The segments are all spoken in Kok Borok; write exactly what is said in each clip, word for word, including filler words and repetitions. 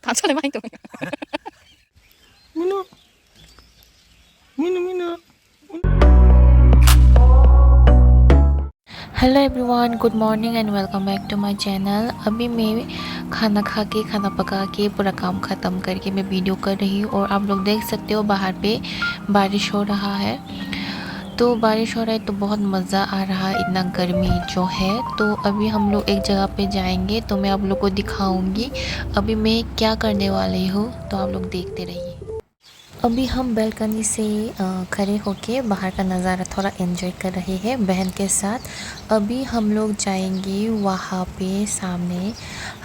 Asole mai to. Mino. Mino, mino. Hello everyone, good morning and welcome back to my channel। अभी मैं खाना खा के, खाना पका के, पूरा काम ख़त्म करके मैं वीडियो कर रही हूँ और आप लोग देख सकते हो बाहर पे बारिश हो रहा है। तो बारिश हो रहा है तो बहुत मज़ा आ रहा है, इतना गर्मी जो है। तो अभी हम लोग एक जगह पे जाएंगे तो मैं आप लोग को दिखाऊंगी अभी मैं क्या करने वाली हूँ, तो आप लोग देखते रहिए। अभी हम बालकनी से, अ, खड़े होके बाहर का नज़ारा थोड़ा एंजॉय कर रहे हैं बहन के साथ। अभी हम लोग जाएंगे वहाँ पे सामने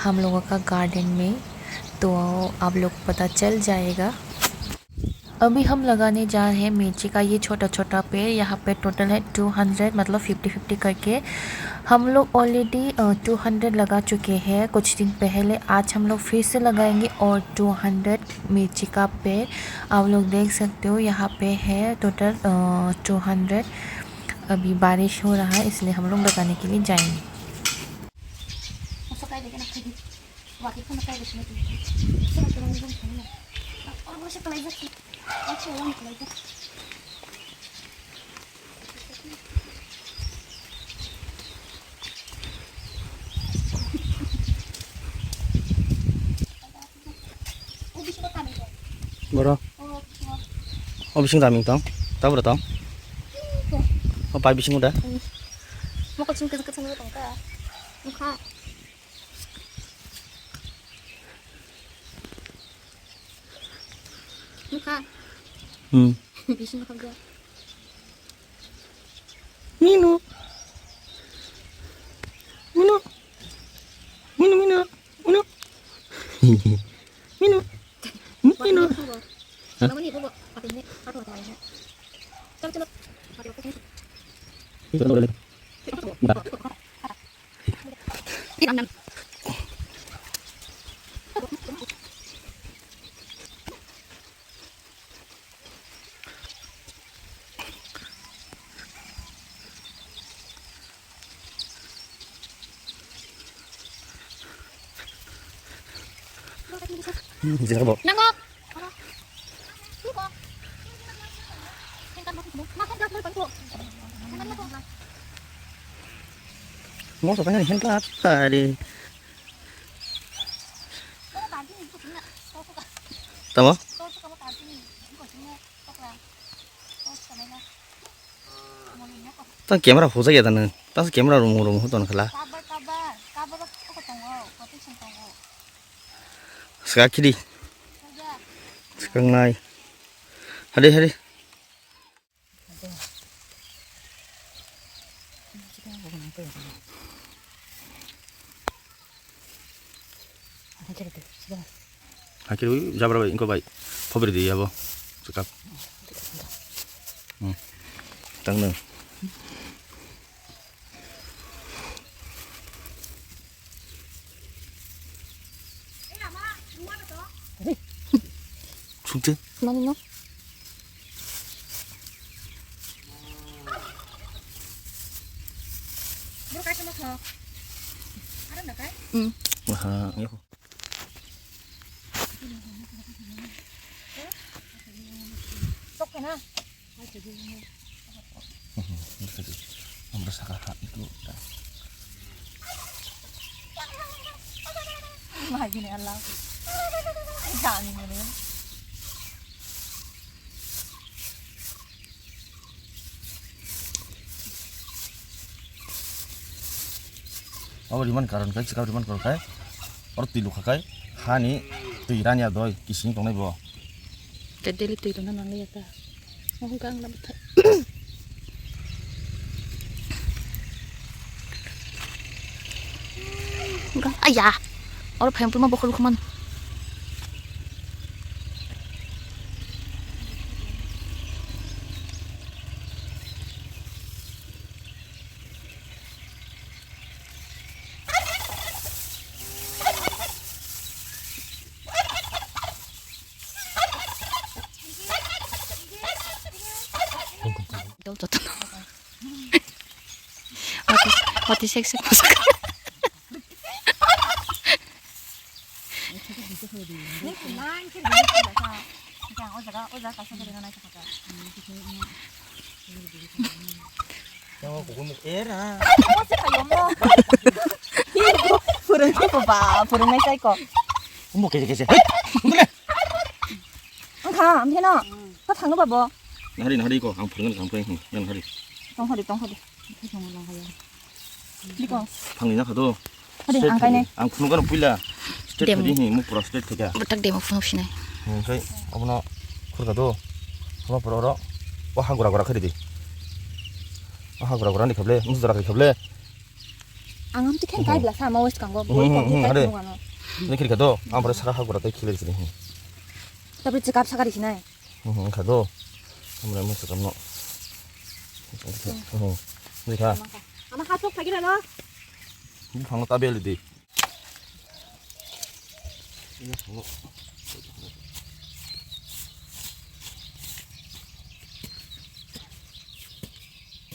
हम लोगों का गार्डन में, तो आप लोग पता चल जाएगा। अभी हम लगाने जा रहे हैं मिर्ची का ये छोटा छोटा पेड़। यहाँ पे टोटल है टू हंड्रेड, मतलब फिफ्टी फिफ्टी करके। हम लोग ऑलरेडी, अ, टू हंड्रेड लगा चुके हैं कुछ दिन पहले। आज हम लोग फिर से लगाएंगे और टू हंड्रेड मिर्ची का पेड़ आप लोग देख सकते हो। यहाँ पे है टोटल, अ, टू हंड्रेड। अभी बारिश हो रहा है, इसलिए हम लोग लगाने के लिए जाएंगे। Boro. O bising raming tong. Tabra tong. O pai bising uda. Mokol sing kesek kesek tongka. Mukha. Mukha. Hmm. Bising khapja. Mino. Mino. Mino, mino. Mino. Mino. Mino. Hah? Chalo, chalo. Nangok. Mo sa tanya ni hen ka tadi. Tamo? Tang camera hojak ya tang nang. Tang camera room room hoton khala. Saka kiri. Sekarang nai. Hadi, hadi. Hakiri ui jabra bai, ingko bai. Phobri di abo. Sekap. Hmm. Tang nang. Sungte. Mani no. Hmm. Aha, ya. Amra saka ha itu. Mahai bini Allah. Jani mene. Abo riman karon kai, chikap riman karon kai. Oro twi lukha kai, hani twi ranya doi, kising tongnai bo. Te daily twi rwna nangliya ta. Oho, gang lama thai. Gang, aya. Oro phaiyong pulma bokhol bukhuman. Dol jotono. Wati, wati sek sek masak. Nini nang khe nini khe sa. Jang o jaga, o jaga kaisa khe rina nai kha. Yang o kuku muk era. Purung ko ba, purung nai sai ko. Umbo kese kese. Hey, undule. Ang kha, ang khe no. Ka thang no babo. Nahari nahari ko, ang purung ang purung. Yang hari. Tong hari, tong hari. Biko. Thangni na kha do. Hadi, straight ang kainai. Ang phunukgano puila. Straight demo. Thadi hi, mu pura straight thakya. Batak demo phunuk sinai. Hmm, sai, abono khurka do. Abono pura oro. O ha gura gura khari di. O ha gura gura ni khable, mus jora khari khable. Ang am tikhen kai bla sa ma west kango. Hmm, hmm, hmm, ade. Ni khirka do, ang pura saka ha gura tai khile sini. Tapi cekap sakari sinai. Hmm, hmm, kha do. Amra mo sakam no. Hmm. Ni kha. Ama kha chok thagi na no. Buphang no tabel di. Ini buphang no.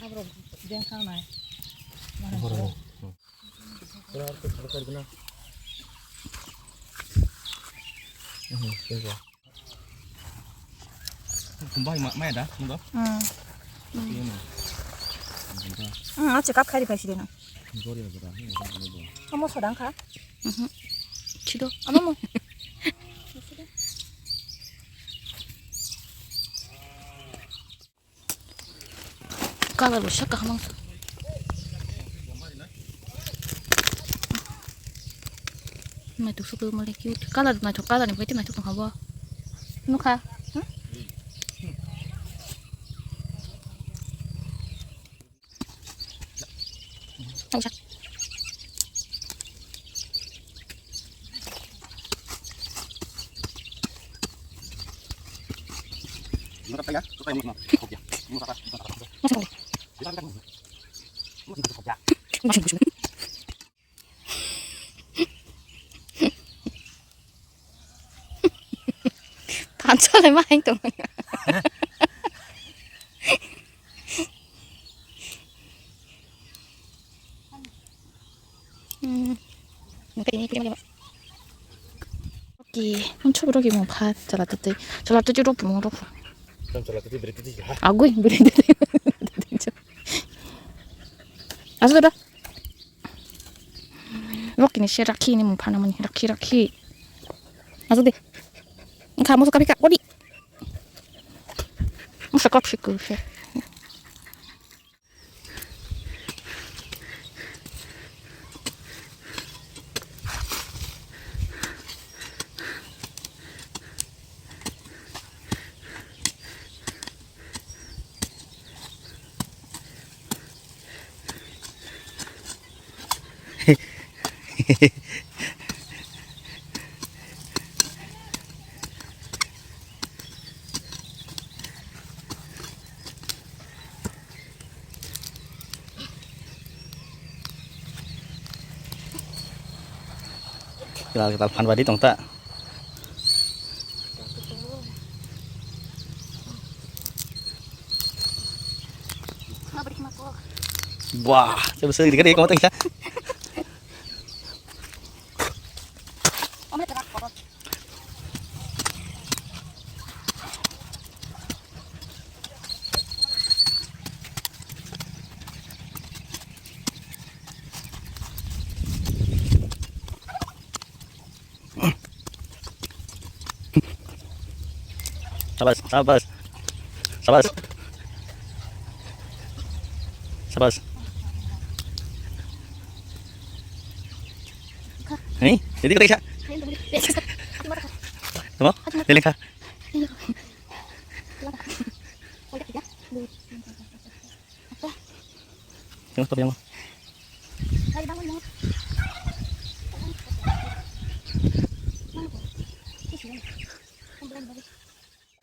Abro jeng kha nai. Mana boro. Hmm. Pura ko sakar guna. Hmm, jeng kha. Kumbai ma, mai da, mudo? Hmm. Iya, no. Mudo. Hmm, acha kap khari paisi deno. Gori aja da, ini kan ini do. Amo sodang kha? Mhm. Chido. Amo mo. Colour bo sak kaham wngkha. Naithok sukhe malik cute. Colour naithok, colour ni phaitwi naithok tongkha bo. Nukha? Hmm? Tongsa. Thansa lai ma hang tong. Hmm. Mungkin ini punya mana? Oke, muncul bro gimana? Chala tete, chala tete rok gimana rok? Kan chala tete berarti sih. Agui berarti. Asal dah. Rok ini si rakhi ini mung phana mani rakhi rakhi. Asal deh. Engkau mau suka pika, odi. Musa kok sih kusih. Kila kila phan badi tong ta. Wah, coba sering dikit ya, kamu tengah. Sabas, sabas. Sabas. Sabas. Hei, jadi kau tak bisa? Kamu? Jadi kau. Tengok, tengok.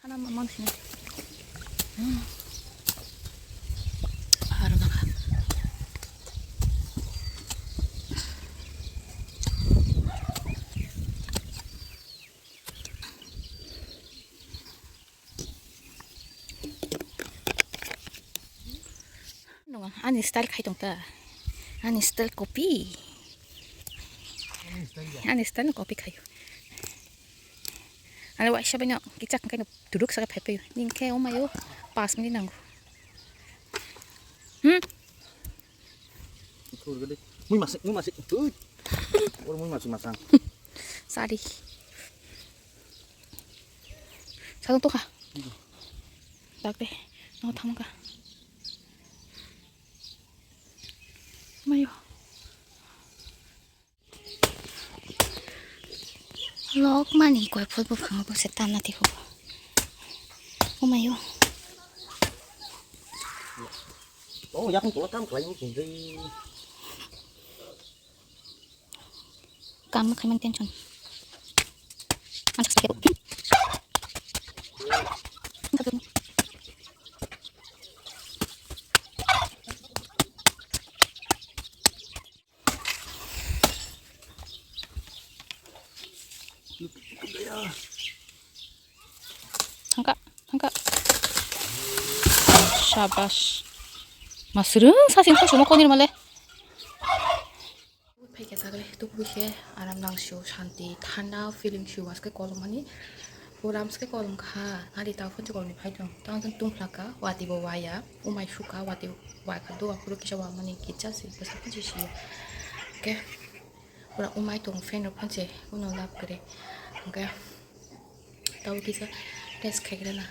Hana ma-, mang sini. Harus makan. Nung ani style khai tong ta. Ani style copy. Ani style no copy khayo. Ani waisa bai no kichak hwnkhe no turuk saka phai phai. Ning khe o mayo pas minute nango. Hmm? Khurgede. Mui masik, mui masik. Ui. Oro mui masik masang. Sari. Sadong tokha. Dakde. No thamka. Mayo. Lok mani koi phul buphango bo se tanna tiho. O mayo. Oh, yakni tola tam khlai wng tong dei. Kam khaimani tension. Thangka, thangka. Shabash. Masrung sasing kho sumo konir male. Phaikhe tagle tukbui khe aram nang sio, shanti, thanda feeling sio, aske kolom hani. Puram ske kolom kha, nari ta phone kolom ni phai tong. Tang tong tung phlaka, wati bo waya, umai suka, wati wai kha, duwa phuru kisa wa mani kicha si, bwsa phone si sio. Ke, pura umai tong fan rok phone se, uno lap kare. Ke, tau kisa test khai kare na.